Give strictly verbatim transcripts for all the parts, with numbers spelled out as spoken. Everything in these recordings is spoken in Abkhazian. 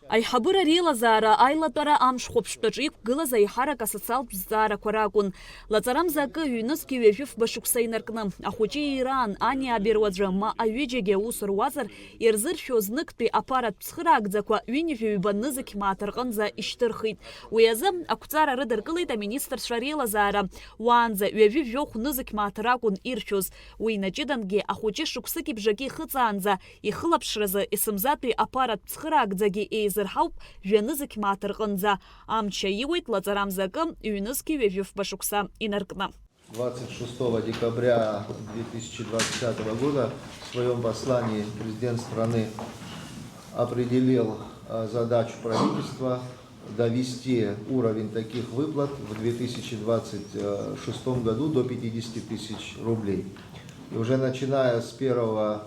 Аиҳабыра реилазаара аилатәара амш хәаԥштәаҿы иқәгылаз аиҳарак асоциалтә зҵаарақәа ракәын. Лаҵарамза акы, ҩнызқьи ҩажәи фба шықәса инаркны, ахәыҷы Иран, ани аберуаӡәы, ма аҩыџьагьы аус руазар, ирзыршәо зныктәи аԥаратә цхыраагӡақәа ҩынҩажәи ҩба нызқь мааҭ рҟынӡа ишьҭырхит. Уи азы ақәҵара рыдыркылеит аминистрцәа реилазаара. Уаанӡа ҩажәи жәохә нызқь мааҭ ракәын иршәоз. Уи инаҷыдангьы ахәыҷы шықәсыки бжаки ихыҵаанӡа, ихылаԥшразы есымзатәи аԥаратә цхыраагӡагьы еизырҳауп, жәа нызқь мааҭ рҟынӡа. Амч аиуеит лаҵарамза акы, ҩнызқьи ҩажәи фба шықәса инаркны. Двадцать шестого декабря две тысячи двадцать пятого года в своём послании президент страны определил, э, задачу правительства довести уровень таких выплат в две тысячи двадцать шестом году до пятидесяти тысяч рублей. И уже начиная с первого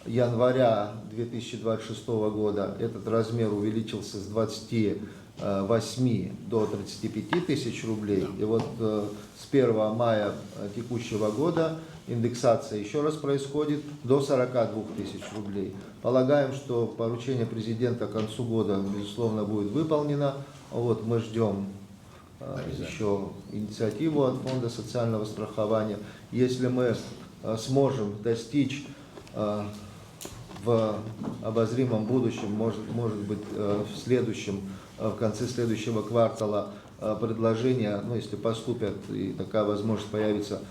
января две тысячи двадцать шестого года этот размер увеличился с двадцати восьми до тридцати пяти тысяч рублей. Да. И вот, э, с первого мая, э, текущего года индексация ещё раз происходит до сорока двух тысяч рублей. Полагаем, что поручение президента к концу года, безусловно, будет выполнено. Вот, мы ждём, э, Обязательно. Ещё инициативу от Фонда социального страхования. Если мы, э, сможем достичь, э, в обозримом будущем, может, может быть, э, в следующем, э, в конце следующего квартала, э, предложения, ну, если поступят и такая возможность появится,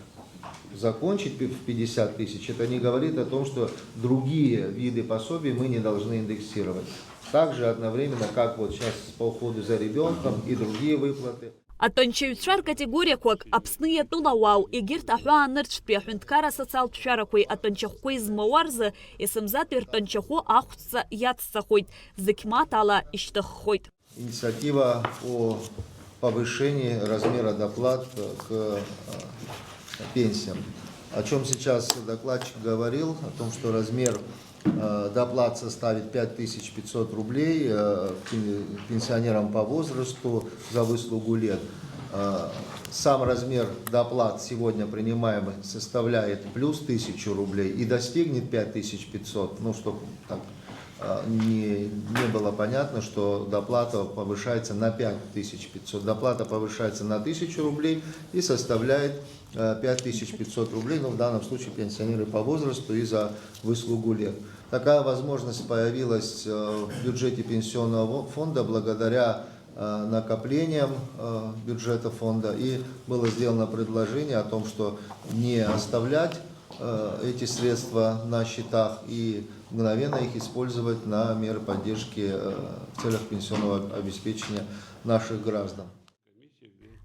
закончить пи-, в пятьдесят тысяч, это не говорит о том, что другие виды пособий мы не должны индексировать. Также одновременно, как вот сейчас по уходу за ребёнком и другие выплаты. Атәанчаҩцәа ркатегориақәак Аԥсны иатәылауаау, егьырҭ аҳәаанырцәтәи аҳәынҭқарра асоциалтә шәарақәеи атәанчахәқәеи змоуа рзы есымзатәи ртәанчахәы ахәҵәца иацҵахоит, зықь мааҭ ала ишьҭыххоит. Инициатива о повышении размера доплат к, э, пенсиям. О чём сейчас докладчик говорил, о том, что размер, э, доплат составит пять тысяч пятьсот рублей, э, пен-, пенсионерам по возрасту за выслугу лет. Э, сам размер доплат сегодня принимаемый составляет плюс тысячу рублей и достигнет пять тысяч пятьсот, ну, чтоб так, э, не, не было понятно, что доплата повышается на пять тысяч пятьсот. Доплата повышается на тысячу рублей и составляет, э, пять тысяч пятьсот рублей, ну, в данном случае пенсионеры по возрасту и за выслугу лет. Такая возможность появилась, э, в бюджете пенсионного фонда благодаря, э, накоплениям, э, бюджета фонда. И было сделано предложение о том, что не оставлять, э, эти средства на счетах и мгновенно их использовать на меры поддержки, э, в целях пенсионного обеспечения наших граждан.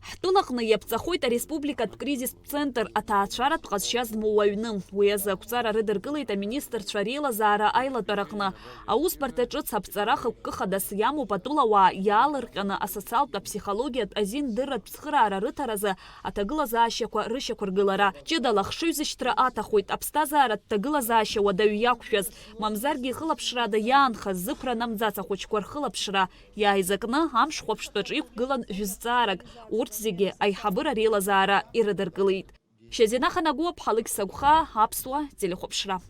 Ҳтәылаҟны иаԥҵахоит ареспубликатә кризистә центр аҭаацәаратә ҟазшьа змоу аҩны. Уи азы ақәҵара рыдыркылеит аминистрцәа реилазаара аилатәараҟны. Аусбарҭа ҿыц аԥҵара хықәкы хадас иамоуп атәылауаа иаалырҟьаны асоциалтә аԥсихологиатә азиндырратә цхыраара рыҭаразы аҭагылазаашьақәа рышьақәыргылара. Ҷыдала хшыҩзышьҭра аҭахоит аԥсҭазааратә ҭагылазаашьа уадаҩ иақәшәаз, мамзаргьы ихылаԥшрада иаанхаз зықәра намӡац ахәыҷқәа рхылаԥшра. Иааизакны амш хәаԥштәаҿы иқәгылан жәызҵаарак, урҭ зегьы аиҳабыра реилазаара ирыдыркылеит. Шьазина Ханагәыаԥҳа, Алықьса Гәхаа, Аԥсуа телехәаԥшра.